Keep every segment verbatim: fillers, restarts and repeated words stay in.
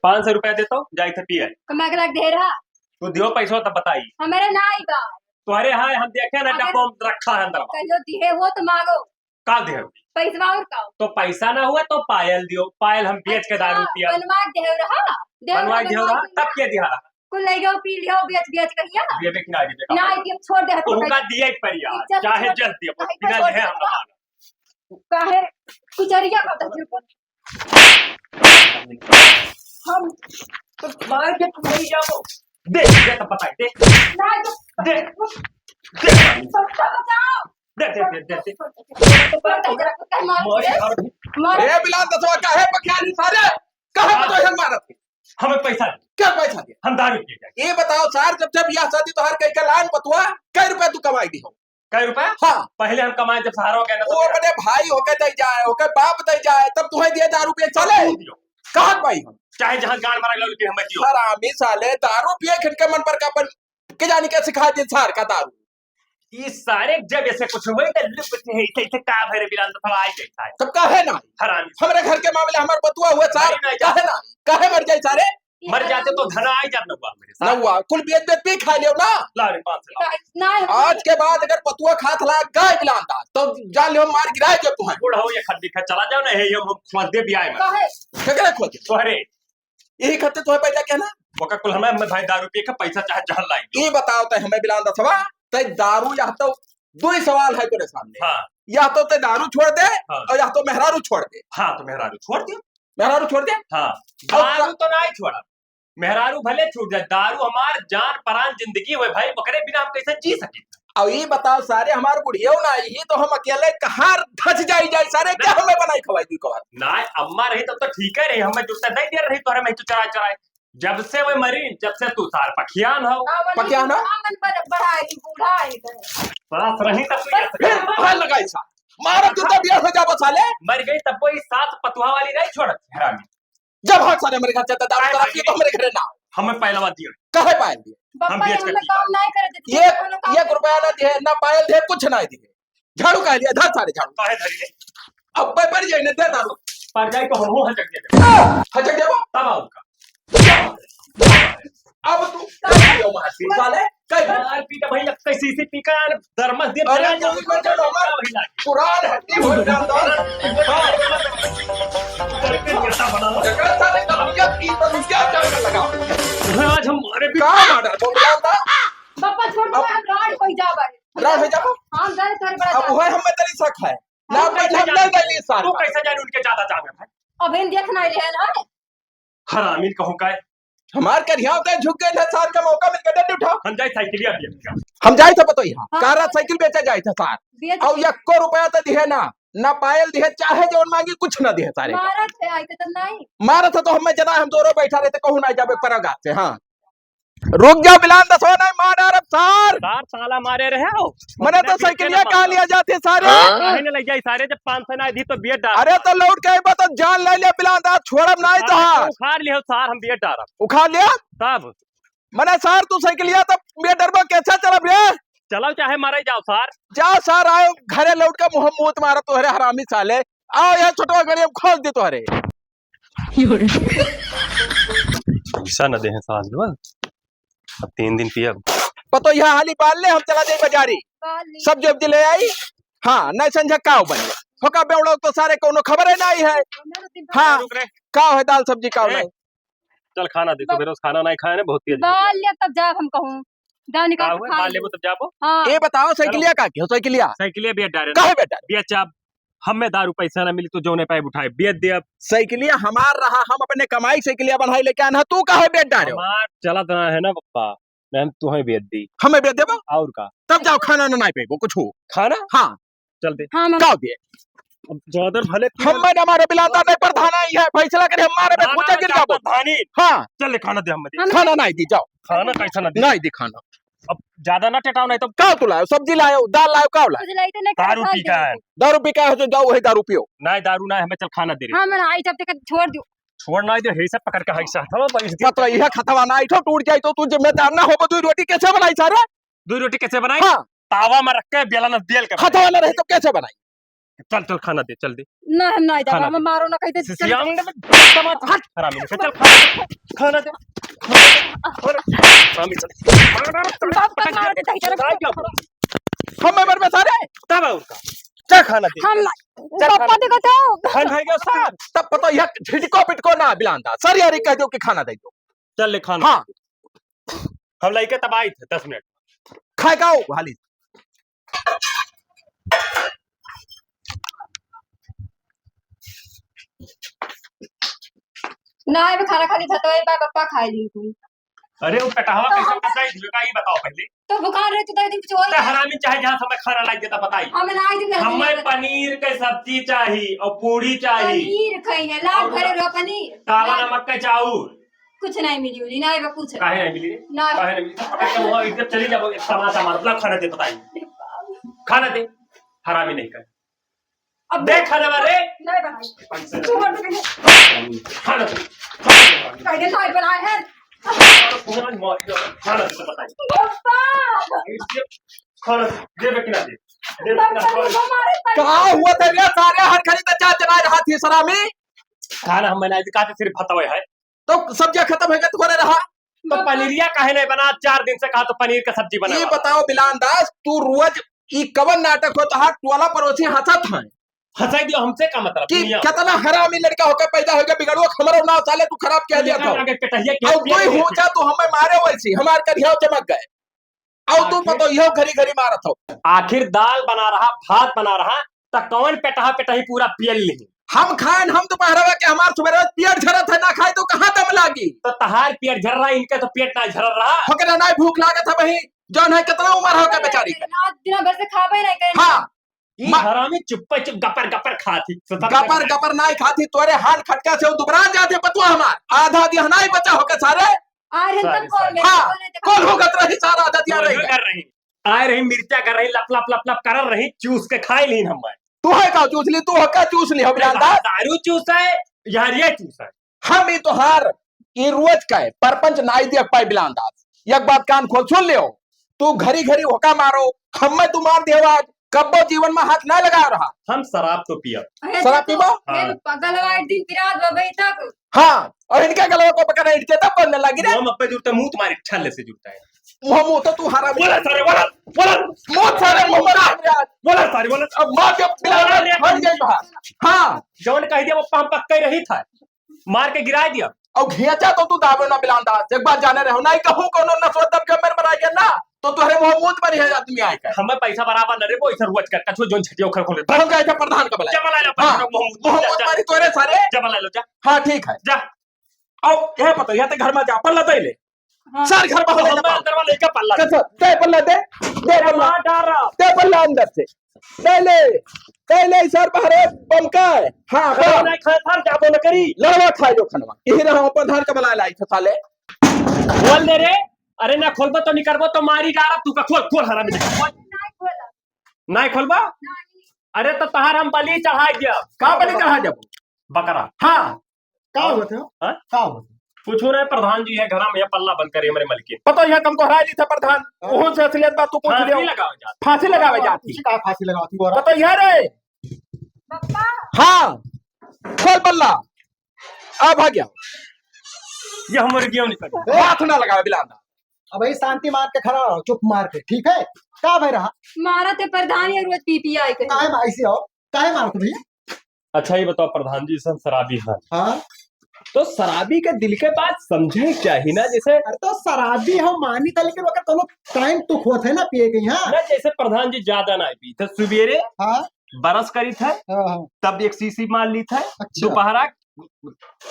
पाँच सौ रुपया देतो, जाई थे पिए। कमा के लाग दे रहा। तू दियो पैसा तब बताई। हमारे ना आई बा। तोहरे हाँ, हम देखे ना, अगर डब्बा में रखा है अंदर। कहियो दिहे हो तो मांगो। का दिहे? पैसा और का? तो पैसा ना हुआ तो पायल दियो, पायल हम बेच के अच्छा, दारू पिया। बनवा के दिहे रहा? दिहे बनवा रहा, के दिहे बनवा रहा, के तब दिहे। के दिहा रहा? कुल ले गयो, पी लियो, बेच, बेच कहिया? देबे कि ना देबे? ना, ये छोड़ दे, तू छोड़ दे। का दिए पर यार, इज्जत चाहे छोड़ दे। जल दिए, काहे बिना छोड़ ले दे? हम ना। काहे? कुचरिया का तो बिल्कुल। हम तो मार के तू नहीं जाओ। दे, दे तो बताई, दे। ना, तो दे। दे। सस्ता बचाओ। दे, दे, दे, दे, दे। तो बता दे, कहीं मार मोरी दे। घर भी। मार। ए, बिलान दसवा, काहे पकियानी सारे? काहे हाँ। पतोहिया मारत है? हमें पैसा दे। क्या पैसा दे? हम दारू पिए जाए। ये बताओ सार, जब, जब यह शादी तोहार कई के लान पतुआ, कै रुपया तू कमाई दी हो? कै रुपया? हाँ। पहले हम कमाए जब सहारा हो गया ना, तो वो अपने भाई होके दे जाए, होके बाप दे जाए, तब तुम्हें दिए दारू पिए साले। तू दियो। कहाँ भाई हम? चाहे जहाँ गाड़ मारा लो, लेकिन हमें दियो। हरामी साले, दारू पिए खिन के मन पर का अपन के जानी के सिखा दे सार का दारू। ई सारे जब ऐसे कुछ हुए तो लुक के ऐसे, ऐसे का भरे बिलान तो थोड़ा आई जाता है। तब काहे ना? हरामी। हमरे घर के मामले हमार बतुआ हुआ सार, नहीं, नहीं, काहे ना? काहे मर जाए सारे? मर जाते तो धन आई जात नौआ मेरे साथ। नौआ, कुल बेच बेच पी खा लियो ना। ला रे, पाँच सौ ला। नहीं, आज के बाद अगर बतुआ खात ला गाय बिलान दा, तो जान लियो मार गिराए दे तुम्हें। बूढ़ा हो ये खड्डी खा चला जाओ ना, हे ये हम खोद दे भी आए मत। काहे? केकरे खोद दे? तोहरे। यही खातिर तोहे पैदा किया ना? ओका कुल हमें, हमें भाई दारू पिए के पैसा चाहे जहर लाई दो। ये बताओ तै हमें बिलान दसवा, तै दारू या तो दो ही सवाल है तेरे सामने। हाँ। या तो तै दारू छोड़ दे हाँ। और या तो मेहरारू छोड़ दे। हाँ, तो मेहरारू छोड़ दे। मेहरारू छोड़ दे? हाँ। और दारू का- तो नहीं छोड़ा। मेहरारू भले छूट जाए, दारू हमार जान परान जिंदगी हुए भाई, ओकरे बिना हम कैसे जी सके? अब ई बताओ सारे, हमार बुढ़ियो ना आई, तो हम अकेले कहाँ धस जाई जाई सारे, क्या हमें बनाई खवाई दी कबार? ना, अम्मा रही तब तो ठीक है रही, हमें जुट्टा दे दे रही तोहरे में तू चराए चराए। जब से वे मरी, जब से तू सार पखियान हो। हाँ, पखियान हो? हाँ, मन पर बढ़ाई, बूढ़ा आई तो। सास रही तब तो क्या फिर बाहर लगाई सा। मारो तू तो बिया हो जाबो साले। मर गई तब कोई सास पतुहा वाली नहीं छोड़त, हरामी। जब हक सारे हमरे घर चलता, दारू काहे तरफ भाई? तो हमरे घरे ना आओ। हमें पहलवा दियो। काहे पायल दियो? हम बप्पा, बेच के हमने पी काम नहीं करे देते, ये कोनो काम एक रुपया ना दिए, ना पायल दिए, कुछ ना दिए। झाड़ू काहे लिया? धर सारे झाड़ू। काहे धरी रे? अब पे पड़ जाए ना, दे दारू। पड़ जाए तो हम हो हचक दे। हचक देबो? तब आओ का। अब तू कई पियो मार पी साले, कई पियो? मार पी तो भाई, अब कैसे इसे पी का यार, दरमस दे अरे, चला जाओ। तू मत चलो, हमार भाई लागे। पुरान हड्डी भर डाल दो। हाँ। करके नेता बना। जगह साले का क्या पी, पर क्या चल लगा? आज हम मारे भी का मारा, तुम डालता? बप्पा छोड़ दो, अब हम राड कोई जा बारे। राड हो जाबो? हम गए घर बड़ा अब जा। वह हमें तेरी शक है। ना हम पैसा कैसे नहीं जाने? दे सार तू का। कैसे जाने उनके ज्यादा जाने भाई? अब इन देख नहीं रहे ना। हरामी कहूँ का है? हमार करिया होता है, झुक गए थे सार का, मौका मिल गया, डंडी उठाओ। हम जाए साइकिलिया बेच के। हम जाए थे पतोहिया, हाँ। कारा साइकिल बेचा जाए थे सार। बेच और के। यक्को रुपया तो दिहे ना, ना पायल दिहे, चाहे जौन मांगी कुछ ना दिहे सारे। मारत है, आई तो नहीं। मारत है तो हमें जना, हम दोनों बैठा रहते, कहूँ ना जाबे परगात से, हाँ। रुक जा बिलान दसवा नहीं मार डारब सार। सार साला मारे रहे हो। मने तो साइकिलिया कहाँ लिया जाते सारे? काहे न ले जाई सारे, जब पाँच सौ ना दी तो बियर डाल। अरे तो लौट के आइबा तो जान ले ले बिलान दा, छोड़ब नहीं तो सारे हार। उखाड़ लियो सार, हम बियर डालब। उखाड़ लिया? तब? मने सार तू साइकिलिया तो बियर डरबा कैसे चलब रे? चलो चाहे मरे जाओ सार। जाओ सार, आयो घरे लौट के मुँह मूत मारब तोहरे हरामी साले। आओ यहाँ छोटवा गड़ी हम खोल दे तोहरे। पैसा न देहे सास गवा, अब तीन दिन पियब। पतोहिया हाली बाल ले, हम चला जाई बाजारी। बाल ले। सब्जी उब्जी ले आई। हाँ, नहीं संझा काव बनी। होका बेवड़ो तो सारे कोनो खबर ही नहीं है। हाँ, रुक रे। काव है दाल सब्जी काव ए, नहीं। चल खाना दे, सुबह रोज खाना नहीं खाए ना, बहुत तेज हो गया। बाल ले तब जाब हम कहूँ। दाल निकाल का के हुआ? खा बाल ले। लेबो तब जाबो। हाँ। ये बताओ, साइकिलिया चलो। का की हो, साइकिलिया? साइकिलिया बियर डारे। काहे बियर डारे? बियर चाप। हमें दारू पैसा ना मिली तो जौने पाए उठाए बेच दे अब। साइकिलिया हमार रहा, हम अपने कमाई साइकिलिया बनाई लेके आना, तू काहे बेच डारे हो? हमार चलत रहा है ना पप्पा, मैं हम तुहें बेच दी। हमें बेच देबो? और का? तब जाओ खाना ना नहीं पेबो कुछ हो। खाना? हाँ। चल दे। हाँ, मम्मी। का दे? अब ज्यादा भले हम मैं हमारे बिलाता नहीं प्रधान आई है, फैसला करे हमारे में ना, खोजा ना, गिर जाबो। प्रधानी। हाँ। चल ले खाना दे हम दे। हम खाना नहीं दी, जाओ। खाना कैसा ना दे? नहीं दी खाना। अब ज्यादा ना टेटाओ, नहीं तो का तू लायो? सब्जी लायो, दाल लायो, का लायो? कुछ लाइते नहीं, दारू खाली पी का है। दारू पी का है, जो जाओ वही दारू पियो। नहीं, दारू ना है, हमें चल खाना दे रे। हाँ, मैं आई जब तक छोड़ दो। छोड़ ना दे, हे से पकड़ के है से हथवा पर इस दिन पता यह खतवा ना इठो टूट जाए तो तू जिम्मेदार ना हो, दो रोटी कैसे बनाई सारे? दो रोटी कैसे बनाई? हाँ। तावा में रख के बेला न बेल के बनाई। खतवा ना रहे तो कैसे बनाई? चल, चल, खाना दे, चल दे। ना, हम नहीं देबा, खाना हम दे। मारो ना, कह दे, चल। सिसिया मुंडे में, हट, हरामी, चल, खाना दे, खाना दे, खाना दे, हरामी, चल। बाप का मार दे, तही तरह। हमें मरबे सारे। तब और का? चल खाना दे। हम ना, चल पापा खाना दे। देखो तो। खान खाएगा सार। तब पता यह झिटको पिटको ना बिलांदा। सर यारी कह दो कि खाना दे दो। चल ले खाना। हाँ। हम लइके तब आई थे दस मिनट। खाए का हो, हाली। ना, अबे खाना खाली था तो एक बार पप्पा खाए ली तू। अरे, वो पेटहवा तो कैसे हम फंसाई थी, का ई बताओ पहले। तो बुखार रहे तो दो दिन कुछ और तो खाए। हरामी चाहे जहाँ समय खाना लाग देता, बताई। हम ना आई दिन हमें पनीर के सब्जी चाही और पूरी चाही। पनीर खाई है, लाल और भरे रहो पनीर। काला नमक के चाउर। कुछ नहीं मिली उली, नहीं बा कुछ। काहे नहीं मिली रे? नहीं। काहे नहीं मिली? पकड़ के वहाँ एकदम चली जाबो, एक तमाचा मार, ला खाना दे, बताई। खाना दे, हरामी नहीं कर। अब दे खाना मारे। नहीं बनाई। तू मत दे। खाना दे। खाना दे। काहे नहीं बनाए हैं? खाना दे, बताई। पापा। खाना दे, दे बेटी ना दे। दे बेटी ना दे। पापा, हमारे पास कहाँ हुआ था रे सारे हर घड़ी तो चार जनाए रहा थी सरामी। खाना हम बनाए थी, कहाँ से सिर्फ भतवे है। तो सब्जियां खत्म होइगा, तोहरे रहा। तो पनीरिया काहे नहीं बना? चार दिन से कहा तो पनीर का सब्जी बना। ये बताओ बिलान दास, तू रोज ई कवन नाटक होता है? टोला पड़ोसी हंसत हैं। हंसाई दियो, हमसे का मतलब? कि दुनिया। कितना हरामी लड़का होकर पैदा होकर बिगड़ुआ, हमरो नाव साले तू खराब किया दिया था। आगे कटहिया के और कोई हो जा तो हमें मारे वैसी, हमार करिया चमक गए। और तू आखिर बताओ, यह घड़ी घड़ी मारत हो। आखिर दाल बना रहा, भात बना रहा, त कौन पेटहा पेटही पूरा पियल ली? हम खाएन, हम दोपहरवा के, हमार सुबह रोज पेट झरत है, ना खाए तो कहाँ दम लागी? तो तहार पेट झर रहा, इनके तो पेट ना झर रहा। होके ना, ना भूख लागत है वही, जौन है कितना उम्र हो गए बेचारी के। रात दिन भर से खाबे नहीं करे। हाँ। ई मा- हरामी चुप्पे चुप गपर गपर खात ही। गपर गपर नाई खात ही, तोरे हाथ खटका से दुबरा जाते पतवा हमार। आधा दिया नाई बचा होके सारे। आ रहे तब सारे, कौन सारे। ले, हाँ, कौन है, कौन हो गत रही सारा आधा दिया रही। कर रही। आए रही मिर्चा कर रही, लप लप लप लप कर रही, चूस के खाए लीन हम। तू है का चूस ली, तू है का चूस ली, हम जानता। दारू चूस है, यार ये चूस है। हम ई तोहार ई रोज का है, परपंच नाई देख पाए बिलान दास। एक बात कान खोल सुन लियो, तू घरी घरी होका मारो, हमें तू मार देवा, कब्बो जीवन में हाथ ना लगा रहा। हम शराब तो पियब। अरे शराब तो पीबो? हाँ। पगल वाइट दिन पिरात बबई तक। हाँ, और इनका गलवा को पकड़ा इनके तब बोलने लगी रे। हम अब्बे जुड़ते मुंह तुम्हारे छल्ले से जुड़ता है। मुंह, मुंह तो तू हरा बोला सारे, बोला, बोला। मुंह सारे मुंह बना। बोला सारे, बोला। अब मार के पिला बोला रे, हट गई बाहर। हाँ। जौन कह दिया वो पाम पक्का ही रही था। मार के गिरा दिया। और घेचा तो तू दाबे ना बिलान दास, एक बार जाने रहो, नहीं कहूँ कोनो नसवा दब के मेरे बनाई के ना, तो तोहरे मुंह मूत बनी है आदमी आए का। हमें पैसा बराबर न रे, वो इधर हुआ कर, कछुआ जोन छटियो खर खोले। हम गए थे प्रधान का बुलाए। जमा ला लो, हाँ, प्रधान का मुंह मूत, मुंह जा, मूत जा। मारी तोरे सारे। जमा ला लो, जा। हाँ, ठीक है। जा। अब यह पता, यह तो घर में जा, पल्ला दे ले। हाँ। सर घर में तो होले हम जमा। अंदर वाले का पल्ला। कैसे? दे पल्ला दे, दे पल्ला। जमा डारा। दे पल्ला अंदर से। कैले, कैले सर बहरे बमका है। हाँ, खाना बम। नहीं खाए सर, जाबो न करी। लड़वा खाए जो खनवा। यही रहा प्रधान का बुलाए लाई थे साले। बोल दे रे। अरे ना खोलबो तो निकलबो तो मारी डारा तू का। खोल, खोल हरामी दे। खोल। नहीं खोला। नहीं खोलबो? नहीं। अरे तो तहार हम बलि चढ़ाए दिया। का बलि चढ़ाए देबो? बकरा। हाँ। का होत है? हाँ? का होत है? कुछ नहीं, प्रधान जी है घर में, पल्ला बंद करे हमारे मलकिन। पता है तुमको हरा ली था प्रधान, हाँ। ओहू से असलियत बात तू पूछ फांसी लियो। लगावे जात। फांसी लगावे जात। उसी का फांसी लगावत ही हो रहा। पता है रे? पप्पा। हाँ, खोल पल्ला। आ भाग गया। ये हमारे गेहूं निकल गया। हाथ ना लगावे बिलांदा। अब भाई शांति मार के खड़ा रहो, चुप मार के, ठीक है? का भाई रहा? मारा थे प्रधान ये रोज पी पी आए कहीं। काहे मा-, ऐसे हो? काहे मारत भैया? अच्छा, ये बताओ प्रधान जी, सब शराबी हैं। हाँ। तो शराबी के दिल के बात समझे चाहिए ना, जैसे अरे तो शराबी हम मानी था, लेकिन ओकर कोनो टाइम तो होत है ना पिए के यहाँ। ना, जैसे प्रधान जी ज्यादा ना पी थे, सुबेरे हाँ। बरस करी थे, हाँ, हाँ। तब एक शीशी मार ली थे, अच्छा। दोपहरा,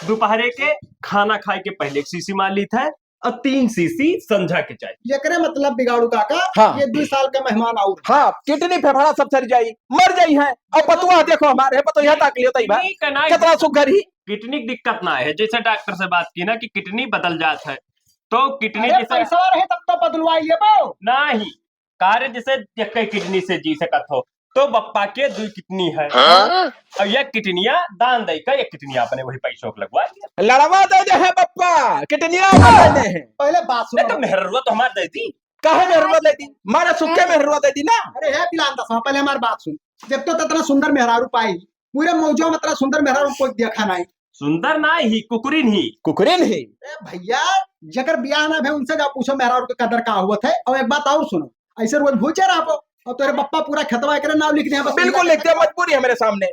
दोपहरे के खाना खाए के पहले एक शीशी मार ली थे, और तीन शीशी संझा के चाहिए। एकरे मतलब बिगाड़ू काका, हाँ। ये दुई साल का मेहमान आउर। हाँ, किडनी फेफड़ा सब सर जाई, मर जाई है। अब पतुआ देखो हमारे, पतुआ ताक लियो तई बा। किडनी का ना, कितना सुघर ही। किडनी की दिक्कत ना है, जैसे डॉक्टर से बात की ना कि किडनी बदल जात है, तो किडनी अरे जैसे पैसा रहे तब तो बदलवाई लेबो। नहीं, कार्य जैसे एक ही किडनी से जी सकत हो, तो बप्पा के दुई किडनी है। हाँ? और ये किडनिया दान दे के, ये किडनिया अपने वही पैसों को लगवा दिया। लड़वा दे दे है बप्पा, किडनिया दे दे है। पहले बात सुनो। नहीं तो मेहरुआ तो हमार दे दी। काहे मेहरुआ दे दी? मारे सुखे मेहरुआ दे दी ना। अरे हे बिलान दसवा, पहले हमार बात सुन। जब तो इतना सुंदर मेहरारू पाई, पूरे मौजवा में इतना सुंदर मेहरारू कोई देखा नहीं। सुंदर नाही, कुकुरिन ही। कुकुरिन ही। ए भैया, जेकर बियाह ना भे, उनसे जाओ पूछो मेहरारू के कदर का हुआ थे। और एक बात और सुनो, ऐसे रोज भूचे रहबो और तोरे बप्पा पूरा खेतवा एकरे नाव लिख दे, बस बिल्कुल लिख दे, मजबूरी है मेरे सामने।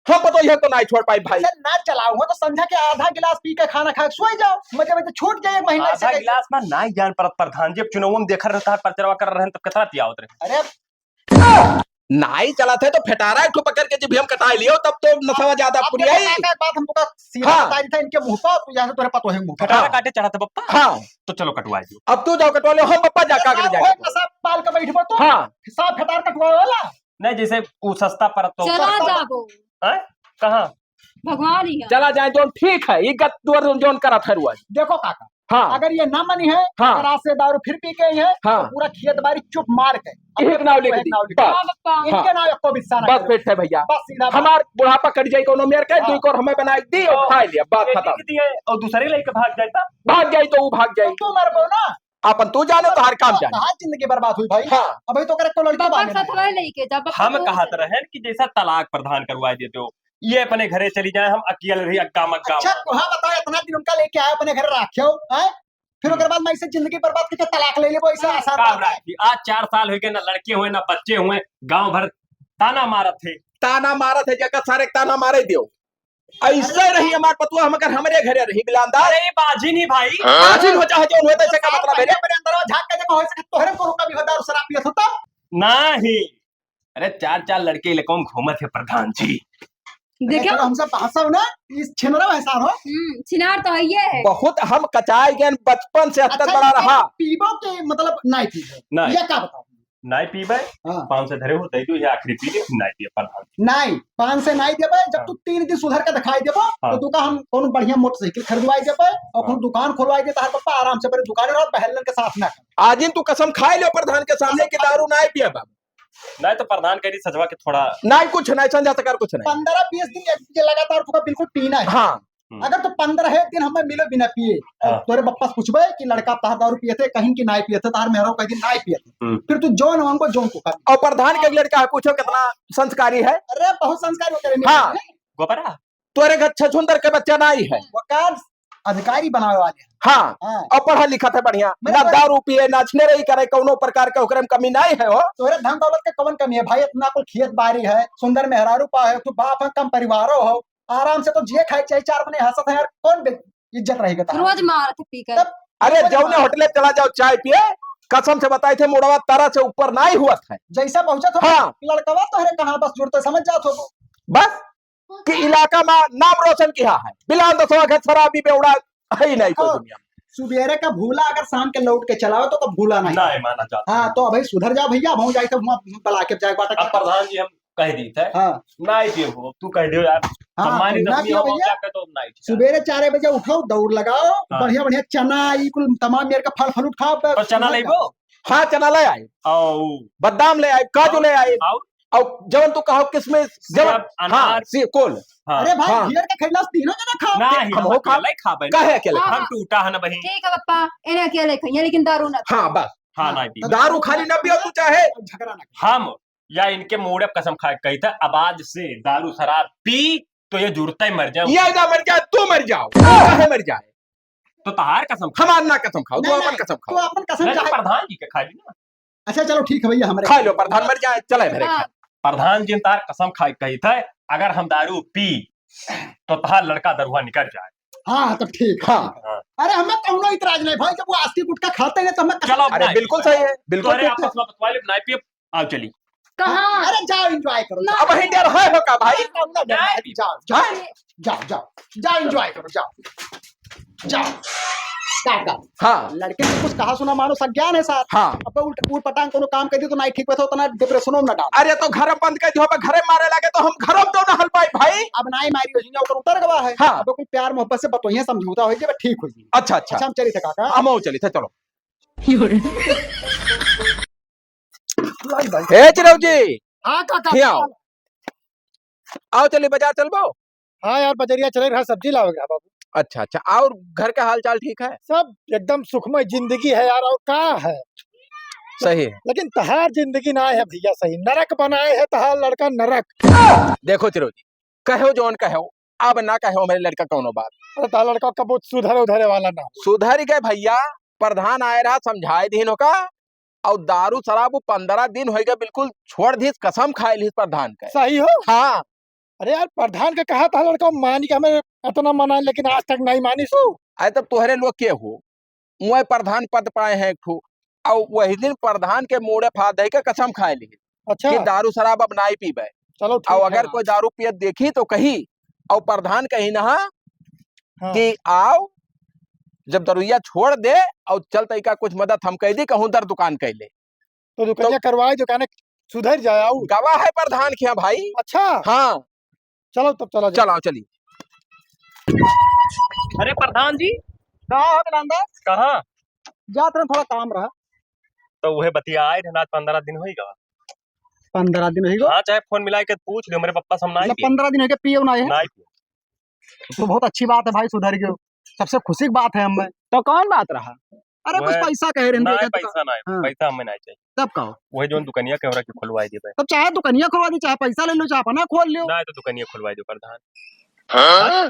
हम पतोहिया को नाई छोड़ पाई भाई। अरे ना चलाओ, हो तो संझा के आधा गिलास पी के खाना खा के सोई जाओ, मजे मजे छूट जाए एक महीना आधा से। गिलास में नाई जान परत प्रधान जी, अब चुनाव में देखा रहता है, प्रचारवा कर रहे हैं, तब कितना पियावत रहे। अरे नाई चलत है तो फेटारा एक ठो पकड़ के जब हम कटाई लियो, तब तो नसवा ज्यादा अब पुरियाई। देखो, एक बात हम तुका सीधा हाँ। बता देता है इनके मुंह पर, तू यहाँ से तोरे पतोहे मुंह पर। फेटारा हाँ। काटे चढ़त है बप्पा? हाँ। तो चलो कटवा लियो। अब तू जाओ कटवा लियो, हम बप्पा जा अरे काट साहब, जाए। ओहे नसा पाल के बैठबो तू। हाँ। साहब फेटार कटवावे वाला। नहीं, जैसे वो सस्ता परत तो चला सस्ता जाबो। हैं? कहाँ? भगवान ही है। चला जाए, जौन ठीक है, ई गत दुआर जौन, जौन करत है रुआ। देखो काका, हाँ। अगर ये ना मनी है, हाँ। अगर आज से दारू फिर पी के आई है, हाँ। तो पूरा खेत बारी चुप मार के एक नाव लिख दी। नाव लिख बस। हाँ, बप्पा। इनके हाँ। नाव एको बिस्सा ना बस करो। फिट है भैया। बस सीधा बात। हमार बुढ़ापा कट जाई कोनो मेर के, हाँ। दुई कोर हमें बनाए दी और हाँ। खा लिया, बात ये खत्म। लिख दिए और दूसरे लेके भाग जाए तो? भाग जाए तो वो भाग जाए। तो तू मरबो ना। अपन तू जाने, तोहार काम जाने। तोहार जिंदगी बर्बाद हुई भाई। हाँ। अभी तो करे को लड़की बप्पा बाने साथ ना। वही लेके जा, बप्पा हम तो कहत रहन कि जैसा तलाक प्रधान करवाए देते हो, ये अपने घरे चली जाए, हम अकेले रही अग्गा मग्गा अच्छा, में। तोहा बताओ, इतना दिन उनका लेके आए अपने घर राख्यो, हैं? फिर हम्म। ओकर बाद मैं इसे जिंदगी बर्बाद करके तलाक ले लेबो, ऐसे हाँ। आसान काम बात है? राखी, आज चार साल हो गए, ना लड़के हुए, ना बच्चे हुए, गांव भर ताना मारत है। ताना मारत है, जगत सारे ताना मारे दियो। ऐसे रही हमार पतुआ, हम अगर हमरे घरे रही बिलांदा। अरे, ये बाजी नहीं भाई। बाजी हो चाहे जौन हो, तो इससे का मतलब है रे? पहले अंदरवा झांक के देखो, हो सके तोहरे को कभी हो दारू शराब पियत हो तो? नहीं। अरे, चार चार लड़के ले कौन घूमत है प्रधान जी? अरे, देखो। चलो, हमसे बहसो ना, इस छिनरा एहसान हो। हम्म, छिनार तो है ये है। बहुत हम कचाए गए बचपन से, अब तक अच्छा, बड़ा ये रहा। पीबो के मतलब नहीं पीबो। नहीं। ये का बताओ? नाई पीबे, हाँ। पाँच सौ धरे हो, दे दो, ये आखिरी पी ले, फिर नाई पिए प्रधान। नाई, पाँच सौ नाई देबे, जब हाँ। तू तीन दिन सुधर के दिखाई देबो, हाँ। तो तू का हम कौन बढ़िया मोटरसाइकिल खरीदवाई देबे, और हाँ। कौन दुकान खोलवाई देता है, पप्पा आराम से मेरे दुकान रहो, बहलन के साथ ना। आज दिन तू कसम खाए लो प्रधान के सामने कि दारू नाई पिए बाबू। नाई तो प्रधान कह रही सजवा के थोड़ा नाई कुछ नाई, संझा तक कुछ नाई। पन्द्रह बीस दिन एक, ये लगातार तू का बिल्कुल पीना है। हाँ। हम्म। अगर तो पन्द्रह दिन हमें मिलो बिना पिए, हाँ। तोरे बप्पा से पूछबे कि लड़का तहार दारू पिए थे, कहीं कि नाई पिए थे, तहार मेहरारू कहीं नाई पिए थे। हम्म। फिर तू जौन मांगो, जौन तू खा। और प्रधान के लड़का है, पूछो कितना संस्कारी है। अरे, बहुत संस्कारी होते रहे। हाँ। गोबरा। तोरे घर छछुंदर के बच्चा नाई है। वकाल अधिकारी बनावे वाले हैं। हाँ। हाँ। और पढ़ा लिखा था बढ़िया, मेरे ना को दारू पिए, ना छिनरई करे, कौनो प्रकार के ओकरे में कमी नाई है हो। तोरे धन दौलत के कौन कमी है भाई? इतना कुल खेत बारी है, सुंदर मेहरारू पा है, तू बाप है, कम परिवारो हो, आराम से तो जिए खाए के चाहिए, चार बने हंसत है यार, कौन बे-, इज्जत रहेगा तहार? रोज मारत पी कर। तब अरे, रोज जौने मारत। होटले चला जाओ चाय पिए, कसम से बताए थे, मुड़वा तारा से ऊपर नाई हुआ था। जैसा पहुंचा था हाँ। लड़कवा तो हरे कहाँ बस जुड़ते समझ जाओ तो। बस कि इलाका में नाम रोशन किया है, बिलान दसवा घर शराबी बेवड़ा है ही नहीं कोई हाँ। दुनिया में। सुबेरे का भूला अगर शाम के लौट के चलाओ तो, तो भूला नहीं। नहीं माना जाता। हाँ, तो अभी सुधर जाओ भैया, हम जाए तो वहाँ बला के जाए बाटा अब प्रधान जी हम कह दी थे। हाँ। नाई पिए हो, तू कह दियो यार। हाँ, सम्मानित तो ना आदमी पियो हो, भैया। क्या कहते हो, नाई पिए। सुबेरे चार बजे उठो, दौड़ लगाओ, हाँ। बढ़िया बढ़िया चना, ई कुल तमाम मेर का फल फलूट खाओ, तो चना लेबो? हाँ, चना ले आए। आओ। बादाम ले आए, काजू ले आए। आओ। और जवन तू कहो किसमिस, सेब, जवन, हाँ, अनार। सी-, कुल। हाँ। अरे भाई, हाँ। घेर के खैला से तीनों जना खाओ। नहीं, हम हम हो खा-, अकेले खाबे ना। काहे अकेले? हाँ, हम हाँ। टूटा है ना बहिन। ठीक है पप्पा, इन्हें अकेले खाइए, लेकिन दारू ना। हाँ, बस। हाँ, हाँ। नहीं पी। दारू खाली ना पियो तू चाहे। झगड़ा ना। हम या इनके मोड़े कसम खा के कही था, अब आज से दारू शराब पी तो ये जुड़ता ही मर जाए। ये ना मर जाए, तू मर जाओ, तू काहे मर जाए? तो तहार कसम खा। हमार ना कसम खाओ, तू नहीं, अपन नहीं, कसम खाओ। तू अपन कसम नहीं, तो चाहे। प्रधान जी के खा ली ना। अच्छा, चलो ठीक है भैया, हमारे खा लो, प्रधान मर जाए, चले मेरे हाँ। घर। प्रधान जी ने तहार कसम खा के कही था, अगर हम दारू पी तो तहार लड़का दरुआ निकल जाए। हाँ, तो ठीक है। हाँ। हाँ। अरे, हमें कौनो इतराज नहीं भाई, जब वो आस्ती गुटखा खाते हैं तो हमें कसम चलो, अरे, नहीं। बिल्कुल सही है, बिल्कुल तोरे ठीक है। आपस में बतवा ले, नहीं पिए, आओ चली। कहाँ? अरे जाओ, enjoy करो, ना। जाओ। अब वहीं डर है हो का भाई? अरे कौन ना डर है? नहीं। जाओ, जाओ, हाँ? जाओ, जाओ, जाओ, enjoy करो, जाओ, जाओ। काका, हाँ। लड़के को कुछ कहा सुना मानो सज्ञान है साहब। हाँ। अब उल्ट, उल्ट पटांग कोनो काम कर दी तो नहीं ठीक होता, उतना depression में ना डाल। अरे तो घर बंद कर दियो, अब घरे मारे लगे तो हम घरों तो ना हल पाई भाई। अब नाई मारी हो जिंगा ऊपर उतर गवा है। हाँ। अब कोई प्यार मोहब्बत से बतोइए, समझौता हो जाए, ठीक हो जाए। अच्छा, अच्छा। अच्छा, हम चली थे काका। हम चली थे, चलो। लाई भाई। हे चिरऊ जी। हाँ काका। हियाँ आओ। आओ चली बाजार चलबो। हाँ यार, बजरिया चले रहा, सब्जी लावे रहा बाबू। अच्छा, अच्छा। और घर का हाल चाल ठीक है? सब एकदम सुखमय जिंदगी है यार, और का है? सही है। लेकिन तहार जिंदगी ना है भइया सही, नरक बनाए है तहार लड़का नरक। देखो चिरौरी, कहो जौन कहो, अब ना कहो हमरे लड़का कौनो बात। अरे तहार लड़का कबो सुधरे उधरे वाला ना हो। सुधर गए भइया, प्रधान आए रहा समझाए दीन ओका, और दारू शराब वो पन्द्रह दिन होइगा बिल्कुल छोड़ दीस, कसम खाए लीस प्रधान के। सही हो? हाँ। अरे यार, प्रधान के कहा था लड़का मानी के हमें इतना मना, लेकिन आज तक नहीं मानी सु। अरे तब तोहरे लोग के हो, वह प्रधान पद पाए हैं एक ठो, और वही दिन प्रधान के मूड़े फाड़ दे के कसम खाए ली अच्छा। कि दारू शराब अब नहीं पीबे। चलो ठीक और है अगर यार। कोई दारू पियत देखी तो कही, और प्रधान कही ना हाँ। कि आओ, जब दरुइया छोड़ दे और चल तइका कुछ मदद हम कह दी, कहूँ दर दुकान कह ले। तो दुकनिया तो करवाए, दुकाने सुधर जाए। आऊ गवाह है प्रधान के यहाँ भाई। अच्छा। हाँ। चलो तब चला जाए। चलाओ, चलिए। अरे प्रधान जी। कहाँ हो बिलांदा? कहाँ? जात रहे, थोड़ा काम रहा। तो वह बतिया आए रहे ना, आज पन्द्रह दिन होई गवा। पन्द्रह दिन होई गवा? हाँ, चाहे फोन मिला के पूछ लियो, मेरे पप्पा से हम ना मतलब पिए। पन्द्रह दिन होई गवा पियो ना है? ना पिए। तो बहुत अच्छी बात है भाई, सुधर गयो, सबसे खुशी की बात है हमें। तो कौन बात रहा? अरे बस वह पैसा कहे रहे ना, हैं, पैसा ना, हाँ। पैसा हमें ना चाहिए। तब का हो? वही जोन दुकनिया के हमरा के खुलवाई देबे। तब चाहे दुकनिया खुलवा दी, चाहे पैसा ले लो, चाहे अपना खोल लो। ना, तो दुकनिया खुलवाई दो प्रधान। हाँ?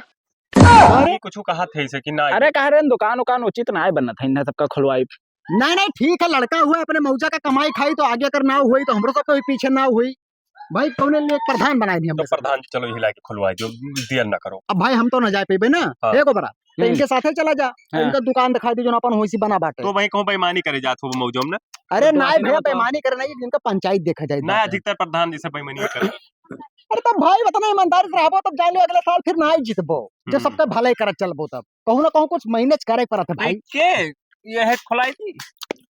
अरे कुछ कहा थे इसे कि ना, अरे कह रहे हैं, दुकान उकान उचित ना है बनत है, इन्हें सबका खुलवाई। नहीं, नहीं, ठीक है, लड़का हुआ अपने मौजा का कमाई खाई, तो आगे अगर ना हुई तो हमरो सबके भी पीछे ना हुई। भाई, कौने लिए प्रधान बनाए दिए हम तो लोग? प्रधान जी, चलो यही लाके खुलवा दो, देर ना करो। अब भाई, हम तो ना जा पेबे ना, हाँ। एक बार तो हम्म। इनके साथे चला जा, हाँ। इनका दुकान दिखाई दे, जो अपन होइसी बना बाटे। तो भाई, कहूँ बेईमानी करे जात हो मौजो में ना? अरे तो ना, आखिर भैया, में तो बेईमानी करे नहीं, इनका पंचायत देखा जाए, ना, बात है। अधिकतर प्रधान जैसे बेईमानी करे। अरे, तब भाई, उतना ईमानदारी से रहबो, तब जान लो, अगले साल फिर ना ही जीतबो, जब हम्म। सबका भलाई करत चलबो, तब कहूँ ना कहूँ कुछ manage करे पड़त है भाई। के ये है खुलाई थी?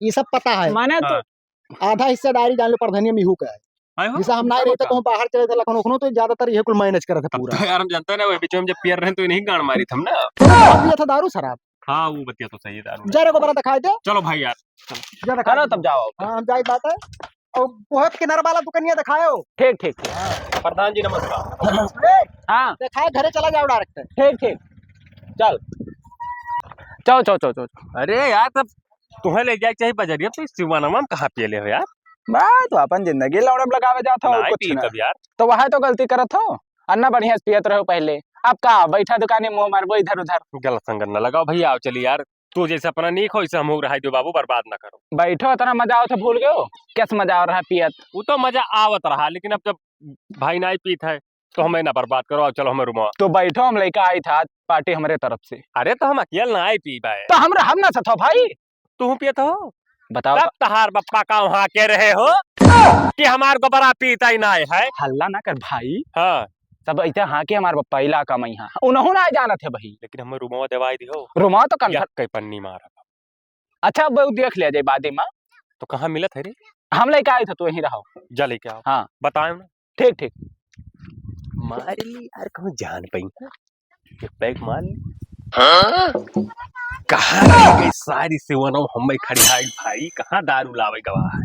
ये सब पता है। माने तो हाँ। आधा हिस्सेदारी जान लो प्रधानिया मिहू का है। आए हो? जैसे हम ना रहते तो हम बाहर चले थे लखनऊ, उखनऊ तो ज्यादातर ये कुल manage करत है तब पूरा। तो यार हम जानते हैं ना, वो बीच में जब पियर रहे तो इन्हीं गांड मारी थी हम ना। तो पिया था दारू शराब। हाँ, वो बतिया तो सही है, दारू। जरा को बड़ा दिखाई दे। चलो भाई यार। जरा दिखा करो दे। तब जाओ। हाँ, हम जाए बात है। और बहुत किनार वाला दुकनिया दिखाओ। ठीक, ठीक, ठीक। प्रधान जी नमस्कार। ए, हाँ। दिखाए घरे चला जाओ direct। ठीक, ठीक। चल। चल, चल, चल, चल। अरे यार, तब तुम्हें ले जाए चाहे बजरिया, तो इस सिवानवा में कहाँ पिए ले हो यार? बा, तो अपन जिंदगी लौड़े में लगावे जात हो, और नहीं कुछ पी ना। तब यार। तो वह तो गलती करत हो, अन्ना बढ़िया से पियत रहो पहले। अब का, बैठा दुकाने मुंह मारबो इधर उधर। गलत संगत न लगाओ भैया, आओ चलिए यार, तू जैसे अपना नीक हो, इसे हम रहा दो बाबू, बर्बाद ना करो। बैठो, इतना मजा आवत है, भूल गयो कैसे मजा आ रहा पियत? वो तो मजा आवत रहा, लेकिन अब जब भाई नहीं पीत है, तो हमें ना बर्बाद करो, आओ चलो हमें रूमा। तो बैठो, हम लइका आई था, party हमरे तरफ से। अरे तो हम अकेल ना आई पी पाए। तो हम रहब ना सथो भाई। तू पियत हो? बताओ तब तो। तहार बप्पा का वहाँ के रहे हो कि हमार गोबरा पीता ही ना है? हल्ला ना कर भाई। हाँ। सब ऐसे हाँ के हमार बप्पा इलाका में यहाँ। उनहु ना जानत है भाई। लेकिन हमें रूमवा देवाई दिहो। रूमवा तो confirm। यक्के पन्नी मारा। अच्छा, अब वो देख लिया जाए बादे में। तो कहाँ मिलत है रे? हम लेके आए थे, तो यहीं रहो। जा लेके आओ। हाँ। बताएं ना। ठीक, ठीक। मार ली यार, कहूँ जान पाई। एक पैक मार ली। हाँ? कहाँ रह गई सारी सेवनौ हमें खड़ी आई भाई, कहाँ दारू लावे गवा है?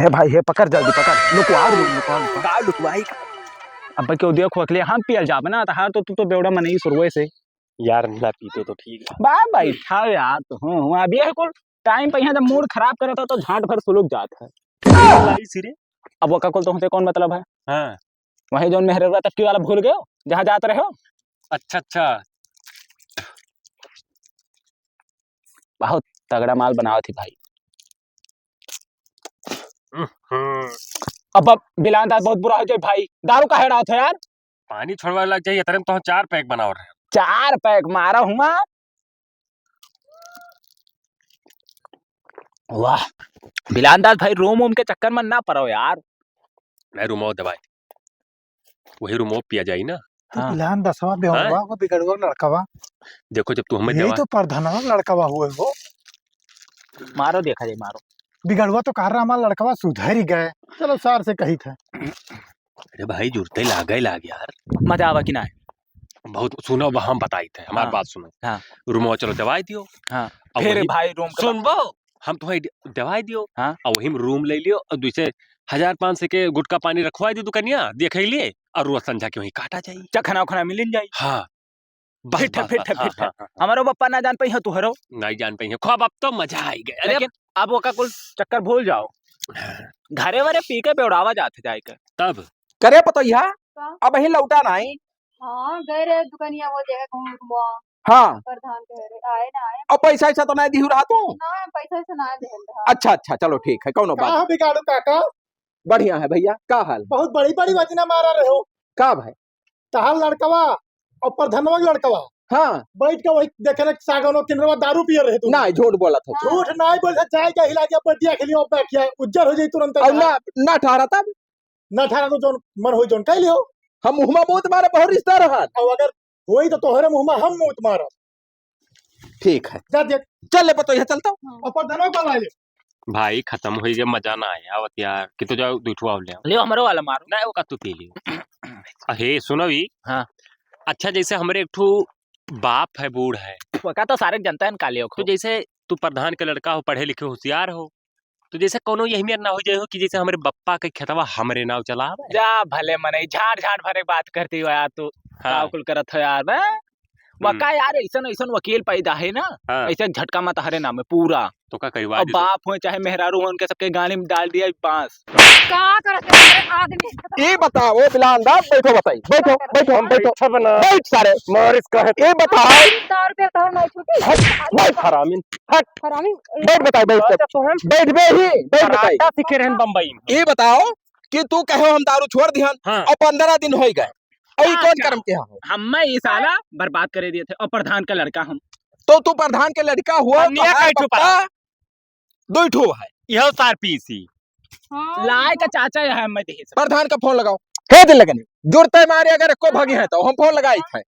हे भाई, हे पकड़ जल्दी पकड़, लुकवा, लुकवा, लुकवा। का लुकवाई का? अब क्यों देखो अकेले हम पियल जाबे ना, तो हार तो तू तो बेवड़ा मनई शुरुए से। यार ना पीते तो ठीक है। बा बैठा यार, तो हूँ, हूँ, अब ये कुल time पे यहाँ जब mood खराब करत है तो झांट भर सुलुक जात है। लाई सिरे। अब ओका कुल तो हमसे कौन मतलब है? हाँ। वही जौन मेहररुआ तटकी वाला भूल गयो, जहाँ जात रहे हो? अच्छा, अच्छा। बहुत तगड़ा माल बनावत ही भाई। हम्म। अब, अब बिलान दास बहुत बुरा हो जाए भाई, दारू का हेड़ा हो यार। पानी छोड़वा लग जाइए, इतने में तो हम चार पैक बनाओ रहे। चार पैक मारा हुआ। वाह, बिलान दास भाई, रोम वोम के चक्कर में ना पड़ो यार। मैं रूमो दवाई, वही रूमो पिया जाई ना। तो हाँ। बिलान दसवा बेवड़वा हाँ। को बिगड़वा लड़कवा। देखो, जब तू हमें यही दवा तो परधनवा लड़कवा हुए वो। मारो, देखा जाए, मारो। बिगड़वा तो कह रहा, हमारा लड़कवा सुधर ही गए। चलो, सार से कही था। अरे भाई, जुड़ते लागे लाग यार। मजा आवा कि ना? बहुत सुनो, अब हम बताई थे, हमार हाँ। बात सुनो। हाँ। रूमो चलो दवाई दियो। हाँ। अब फिर वही भाई रूम के सुनबो, हम तुम्हें द-, दवाई दियो। हाँ। और वही में रूम ले लियो और दूसरे हजार पाँच सौ के गुटखा पानी रखवाई दियो दुकनिया, देखे लिए और रोज संझा के वहीं काटा जाई। चखना उखना मिलिन जाई। हाँ। बस, फिट, बस, फिट, बस, हाँ, फिट। हाँ, हाँ, हाँ। हमारो बप्पा ना जान पाई हो तुहरो। नहीं जान पाई हो। खूब अब तो मजा आई गया। अरे लेकिन अब ओका कुल चक्कर भूल जाओ। घरे वरे पी के बेवड़ावा जात है जाए के। तब? करे पतोहिया, का? अब ही लौटा नाई। हाँ, गए रहे दुकनिया वो देखे घूम घुमा। हाँ। प्रधान कह रहे, आए ना आए। अब पैसा ऐसा तो नहीं दिहु रहा तू? ना, पैसा ऐसा ना देहल रहा। अच्छा, अच्छा, चलो ठीक है, कौनो बात कहाँ नहीं। बिगाड़ू काका? बढ़िया है भैया, का हाल? बहुत बड़ी बड़ी बाजी ना मारा रहे हो। का भाई? तहार लड़कवा और प्रधानवा के लड़कवा। हाँ। बैठ के वही देखे ना सागनो किनरवा दारू पिए रहे तू। ना, झूठ बोलत हो। झूठ ना बोल, जाए के हिला के बतिया खेलियो, अब बैठिया उज्जर हो जाई तुरंत। और ना, ना ठहरा तब? ना ठहरा तो जौन मन होई जौन कह लियो। हम मुँहमा मूत मारे बहुत रिश्ता रहन। और अगर होई तो तोहरे मुँहमा हम मूत मारब। ठीक है। जा देख। चल ले पतोहिया, चलता हूँ। हाँ। और प्रधानवा को ला ले। भाई, खत्म होई गए, मजा ना आया आवत यार। कि तो जाओ, दुई ठो और ले आओ। ले, हमरो वाला मारो। नहीं, ओका तू पी लियो। अहे, सुनो भी। हाँ। अच्छा, जैसे हमरे एक ठो बाप है, बूढ़ है। ओका तो सारे जनता है, काले तो ओको। जैसे तू प्रधान के लड़का हो, पढ़े लिखे होशियार हो, तो जैसे कोनो यही मेर ना हो जाए हो कि जैसे हमरे बप्पा के खेतवा हमरे नाव चलावे। जा भले मनई, झाट झाट भरे बात करती हो यार तू। हाँ। का कुल करत हो यार, बे? हम्म। वका यार, ऐसन, ऐसन वकील पैदा है ना, हाँ। ऐसे झटका मत हरे नाम में पूरा। तो का करी, अब वाजिब बाप हो चाहे मेहरारू हो, उनके सबके गाली में डाल दिया बांस। का करत है आदमी? ये बताओ, बिलान दास, बैठो बताई, बैठो, बैठो, हम बैठो। बैठब ना। बैठ सारे। मारिस कहे। ये बताओ। दारू पे तो नहीं छूटी। हट, बैठ हरामी, हट। हरामी। बैठ बताई, बैठ, अच्छा, बैठ। तो हम बैठ बे ही, बैठ बताई। कराटा सीखे रहन बम्बई में। ये बताओ कि तू कहो हम दारू छोड़ दिहन हाँ। और पन्द्रह दिन हो गए। अई हाँ, कौन अच्छा। कर्म के हो? हम्मे ई साला बर्बाद करे दिए थे और प्रधान का लड़का हम। तो तू प्रधान के लड़का हुआ, कन्या तोहार कई ठो पप्पा पड़ा? दुई ठो है। इहो सार पीसी। हाँ। लाए का चाचा यहाँ हम्मे देहे सब। प्रधान का फोन लगाओ। हे दिल लगनी। जुरते मारे अगर एको भगी है तो हम फोन लगाई थे।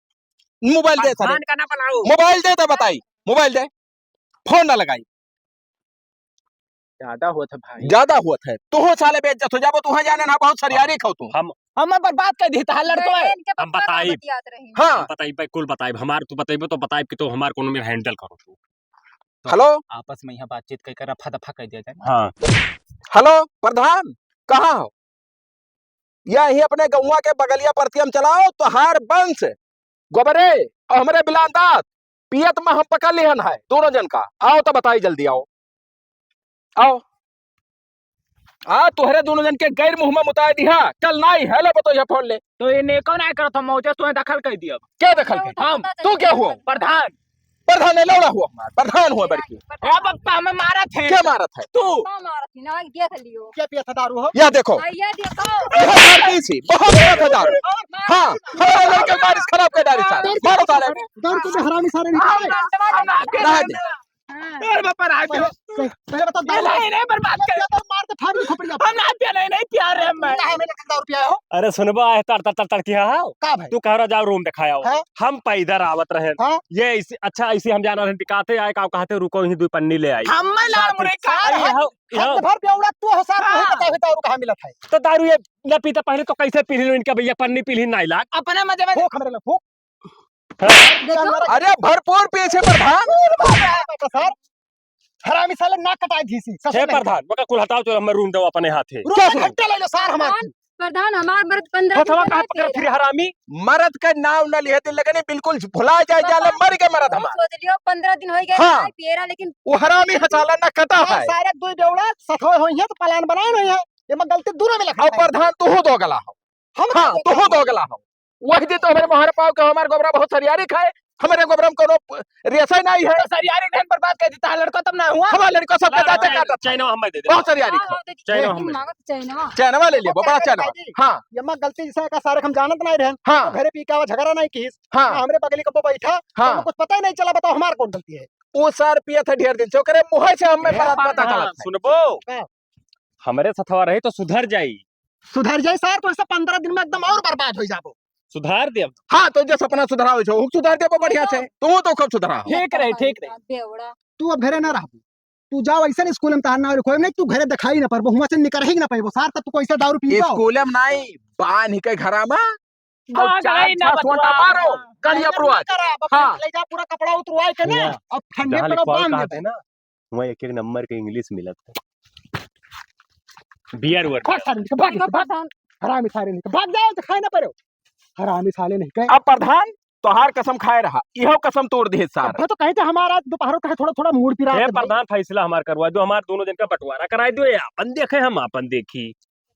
मोबाइल दे सारे। प्रधान का ना बनाओ। मोबाइल दे तो बताई। मोबाइल दे। फोन ना लगाई। ज्यादा होत है भाई। ज्यादा होत है। तू हो साले बेइज्जत हो जाबो, तू वहाँ जाने ना बहुत सरियारी खाओ तू। हम हम बर्बाद कर दी तहार लड़को है। बहन के हम पप्पा ना बताइब। बतियात रही। हाँ। हम बताइब भाई, कुल बताइब, हमार तू बताइबो तो बताइब कि तू हमार कोनो में handle करो तू। हेलो? आपस में यहाँ बातचीत कई कर रफा दफा कर दिया जाए। हाँ। हेलो, प्रधान, कहाँ हो? या ही अपने गौवा के बगलिया परतिया में चलाओ, तोहार बंस, गोबरे, और हमरे बिलांदात, पियत में हम पकड़ लिहन है, दोनों जन का। आओ तो बताई, जल्दी आओ। आओ। आ, तोहरे दोनों जन के गैर मुँह में मुताए दिहा, कल नाई है, ले बतो यह फोन ले। तो ये नेको नाई करत हम, मौजे तोहे दखल कर दिया। क्या दखल कर? हम। तू क्या हुआ? प्रधान। प्रधान नहीं, लौड़ा हुआ हमार, प्रधान हुआ बड़की। ए बप्पा, हमें मारत है। क्या मारत है? तू। का मारत है? ना, ये देख लियो। क्या पिया था दारू हो? यह देखो। आ, ये देखो। यह मार दी थी, बहुत पिया था दारू। हाँ, हमारे लड़के बारिश खराब कर डाली सारे। मारो सारे। दारू तो हरामी सारे निकाले। रह दे। हाँ। अरे बापा, राज हो। पहले बता, ये दारू नहीं, नहीं, बर्बाद कर। ये तो मार के फाड़ दी खोपड़िया। हम ना पिया, नहीं, नहीं पिया रहे हम। ना, हमें ना दारू पिया हो। अरे सुनबा, है तड़, तड़, तड़, तड़ किया हो। का भाई? तू कह रहा जाओ रूम दिखाया हो। हाँ? हम पैदल आवत रहे। हाँ? ये इसी, अच्छा, इसी हम जाना रहे, दिखाते आए, का कहते, रुको, यहीं दो पन्नी ले आई। हम मैं लाड़ मुरे का अरे, रहे? यहाँ, यहाँ। हद भर बेवड़ा तू हो सार, हाँ। नहीं पता है दारू कहाँ मिलत है। तो दारू ये न पीते पहले तो कैसे पी लो इनका भैया, पन्नी पी ली ना लाग। अपने मजे में। फूक हमरे ला, फूक। देखो। अरे भरपूर पीछे प्रधान। सर, हरामी साले नाक कटाई दी सी, ससुर हे नहीं। प्रधान, मका कुल हटाओ, चलो, हमें रूम दो अपने हाथे। रूम क्या में सुनो? घंटा ले लो सार हमार। प्रधान, हमार मर्द पन्द्रह हथवा दिन कहाँ में पकड़ तेरे फिर हरामी? मर्द के नाव न लिहे दिन लगने, बिल्कुल भुला जाए, जाले मर के मरद हमार। सोच लियो, पन्द्रह दिन हो गए, हाँ। नहीं पिए रहा, लेकिन वो हरामी हसाला ना कटा हाँ, है। सारे दो बेवड़ा सथवा होई है, तो पलान बनाए नहीं है। ये मैं गलती दूर में लखा और है। प्रधान, तू हो दो गला हो। हम हाँ, तो हो दो गला हो। वही दिन तो हमारे मोहर पाव के हमारे गोबरा बहुत सरियारी खाए, हमारे गोबरा में कोनो रेसा ही नहीं है। तो सरियारी ढंग पर बात कर देता है लड़का, तब ना हुआ। हमारा लड़का सबके ना, दांते ना, काटत है। चैनवा हमें दे दे। बहुत सरियारी हाँ, खाए। हाँ, दे दे। चैनवा हमें। मांगत चैनवा। चैनवा ले लिया, ओके, बड़ा ओके, चैनवा। भाई जी। हाँ। ये माँ गलती जैसे का सारे हम जानत नहीं रहन। हाँ। घरे पी के आवा, झगड़ा नहीं किहिस। हाँ। ना हमरे बगली कबो बैठा। हाँ। हमको कुछ पता ही नहीं चला, बताओ हमार कौन गलती है? वो सार पिया था ढेर दिन से, ओकरे मुँह से हमें ए, बात पता हाँ, चलत है। सुनबो। हाँ। हमरे सथवा रही तो सुधर जाई। सुधर जाई सार, तो ऐसे पन्द्रह दिन में एकदम और बर्बाद हो जाबो। सुधार देब। हाँ, तो जो सपना सुधरावे छो, उ सुधार देबो बढ़िया से। तू तो खूब सुधरा हो। ठीक रहे, ठीक रहे। बेवड़ा। तू अब घरे ना रहबू। तू जाओ ऐसे स्कूल में तहार नाम लिखवाए, नहीं तू घरे दिखाई ना पड़बो, हुआं से निकल ही ना पाइबो। सार तब तू कैसे दारू पीबो? स्कूल में नहीं, बांध के घरा में। और बाग चार नहीं ना छह सोटा बतवा। मारो, कहीं अप्रोच। करा, बकरा हाँ। ले जा, पूरा कपड़ा उतरवाए के ना, हाँ। अब ठंडे जहाँ पड़ो लिखवाओ बांध कहा दे। थे ना, वहाँ एक एक नंबर के English मिलत है। बियर उयर। भाग सारे निकल, भाग, भाग, भाग। हरामी सारे निकल, भाग जाओ तो खाए ना पड़ो। हरामी साले नहीं कहे। अब प्रधान, तोहार कसम खाए रहा, इहो कसम तोड़ दे सार। अबे तो कहे थे हमारा दोपहर कहे थोड़ा, थोड़ा मूड पिरा हे के भाई। प्रधान, फैसला हमार करवा दो, हमार दोनों जन का बंटवारा कराई दो, ये आपन देखे, हम आपन देखी।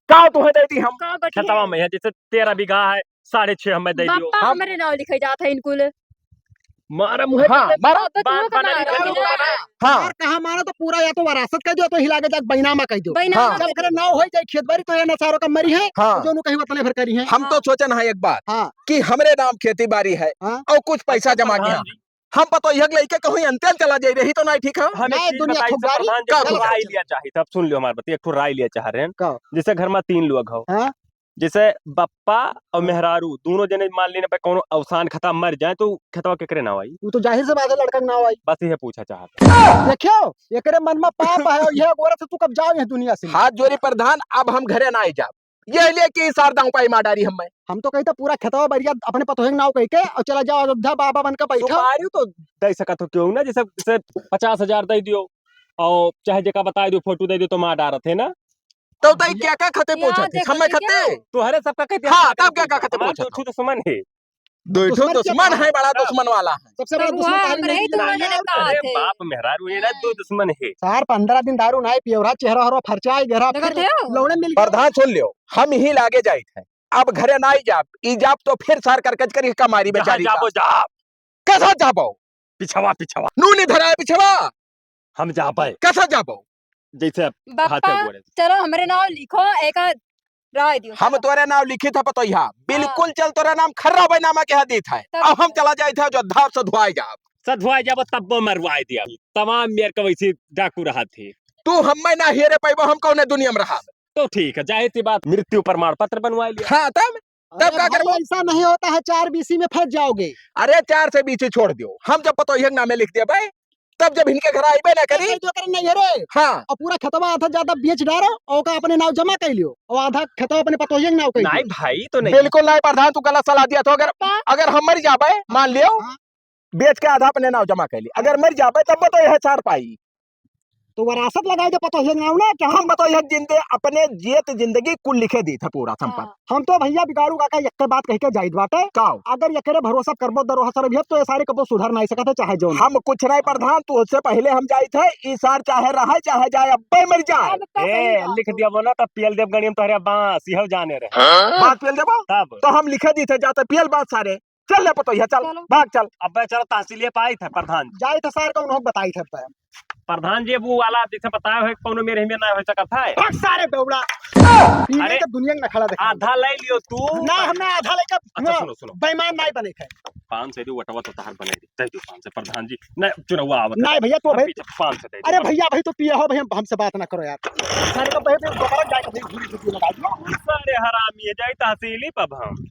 का तोहे दे दी हम? का गठिया खेतवा है? में है, जैसे तेरह बीघा है, साढ़े छह हमें दे दियो। बापा हम हमरे नाव लिखे जात है इनकुल। मारा मुहे हाँ, पे मारा। बाप तो बाप तुमको बना बना लिया। लिया। हाँ। यार, कहा मारा तो पूरा या तो वरासत कह दियो, तो हिला के जाके बैनामा कह दियो। बैनामा हाँ। कह जब दियो। करे नाव हो जाए खेत बारी, तो ये नचारो का मरी है, हाँ। जो नु कहीं वतने भर करी है। हम तो हाँ। सोचे ना है एक बात हाँ। कि हमरे नाम खेती बारी है हाँ। और कुछ पैसा अच्छा, जमा किया। प्रधान जी। हम पतोहिया के लइके कहूँ अंतिम चला जाई रही तो नहीं ठीक है? हमें नहीं, चीज दुनिया बताई से खुबारी, प्रधान जी, का एक ठो खुबारी? राय लिया चाहिए। अब सुन लियो हमार बात, एक ठो राय लिया चाह रहे हैं। का? जैसे घर में तीन लोग हो, हाँ? जैसे बप्पा और हाँ। मेहरारू दोनों जने मान लेने पे कोनो अवसान खतम मर जाए तो खेतवा केकरे नाव आई? वो तो जाहिर से बात है लड़का के नाव आई। बस यह पूछा चाहता। देखियो, एकरे मन में पाप है और यह गोरत से तू कब जाओ यह दुनिया से। हाथ जोड़ी प्रधान, अब हम घरे ना आई जाब। ये लिए कि सार दांव पाई मार डारी हमें। हम तो कही था पूरा खेतवा बरिया अपने पतोहे के नाव कह के और चला जाओ अयोध्या बाबा बन के बैठो। सुपारी तो दे सकत हो क्यों ना, जैसे, जैसे पचास हजार दे दियो और चाहे जेका बताई दियो, फोटो दे दियो तो मार डारत है ना। तो तई क्या का खते यहाँ पूछत है? देखो हमें तो खते? क्या? तोहरे सबका कहते हाँ, हैं, तब क्या का खते हमारे पूछत दो ठो हो? दुश्मन है। दो ठो दुश्मन के दुश्मन है, बड़ा हाँ। दुश्मन वाला है। सबसे बड़ा तब दुश्मन वहाँ तारी हम रही नहीं तो वहाँ जाना। जाने का अरे बात है। बाप मेहरारू, ये ना दो दुश्मन है। सार पन्द्रह दिन दारू नाई पियो रहा, चेहरा हरो फरचा आई गहरा, देखत फिर हो? लौड़े मिल गए। प्रधान सुन लियो, हम ही लागे जाइत है। अब घरे नाई जाब, ई जाब तो फिर सार करकच करी का मारी जहाँ बेचारी जाबो का। जाब। कैसा जाबो? पिछवा, पिछवा। नू नहीं धराए पिछवा। हम जाबे। कैसा जाबो? जैसे बापा, हाथे गोड़े। चलो हमरे नाव लिखो, एक राय दियो, हम चलो। तोरे नाव लिखित है पतोहिया, हाँ। बिल्कुल चल तोरे नाम खर्रा बैनामा के यहाँ देत है। तब अब हम चला जाइत है अयोध्या से धुआई जाब। सधुआई जाब तब्बो मरवाई दिया। तमाम मेर के वैसे डाकू रहा थे। तू हमें ना हेरे पैबो, हम कौने दुनिया में रहा। तो ठीक है, जाहिर सी बात मृत्यु प्रमाण पत्र बनवाई लिया। हाँ तब, तब अरे का भाई, करबो? ऐसा नहीं होता है, चार बीसी में फंस जाओगे। अरे चार से बीसी छोड़ दियो, हम जब पतोहिया के नामे लिख देबे तब जब इनके घर आइबे ना करी। ऐसा ही तो करे नहीं है रे। हाँ। और पूरा खेतवा आधा ज्यादा बेच डारो और ओका अपने नाव जमा कर लियो और आधा खेतवा अपने पतोहिया के नाव कर लियो। नहीं भाई, तो नहीं। बिल्कुल नहीं प्रधान, तू गलत सलाह दिया तो। अगर, पापा। अगर हम मर जाबे, मान लियो, हाँ। बेच के आधा अपने नाव जमा कर ली, अगर मर जाबे तब तो यह चार पाई। तो वरासत लगाए दे पतोहिया के नाव ना, क्या हम पतोहिया जिंदे अपने जियत जिंदगी कुल लिखे दी था पूरा संपत्ति। हाँ। हम तो भैया बिगाड़ू काका एक बात कह के जाइत बाटे। का? अगर एकरे भरोसा करबो दरोहा सर भी, तो ये सारे कबो सुधर नहीं सकत है, चाहे जो हम कुछ नहीं प्रधान, तू उससे पहले हम जाइत है, ई सार चाहे रहे, चाहे जाए, अब्बे मर जाए। अब तो ए, सही बात लिख है। दिया बोला, तब पियल देव गणियम तोहरे बांस, यह जाने रहे। हाँ? बात पियल देबो? तब? तो हम लिखे दी थे, जाते पियल बांस सारे। चल ले पतोहिया, चल, चलो। भाग चल। अब्बे चलो, तहसीलिये पाई थे प्रधान जी। जाइत है सार का उन्होंने बताई थे अब्बे। प्रधान जी, वो वाला जैसे बताया है, कौनो मेरे में ना हो सकत है। भाग सारे बेवड़ा। पीने अरे, का दुनिया में खड़ा देखा। आधा ले लियो तू। ना, हमने आधा लेकर अच्छा, वो सुनो, सुनो। बेईमान नहीं बने थे। पाँच सौ दे, वटवा तो तहार बने दे। दे दो पाँच सौ, प्रधान जी। नहीं, चुनौवा आवत है। नहीं भैया, तो भाई पीछे पाँच सौ दे दो। अरे भैया, भाई तो पिया हो भाई, हम, हमसे बात ना करो यार। सारे का भाई, भाई दोबारा जाके भाई घूरी घूरी लगा दियो। सारे हरामी है, जाई तहसीली पब हम।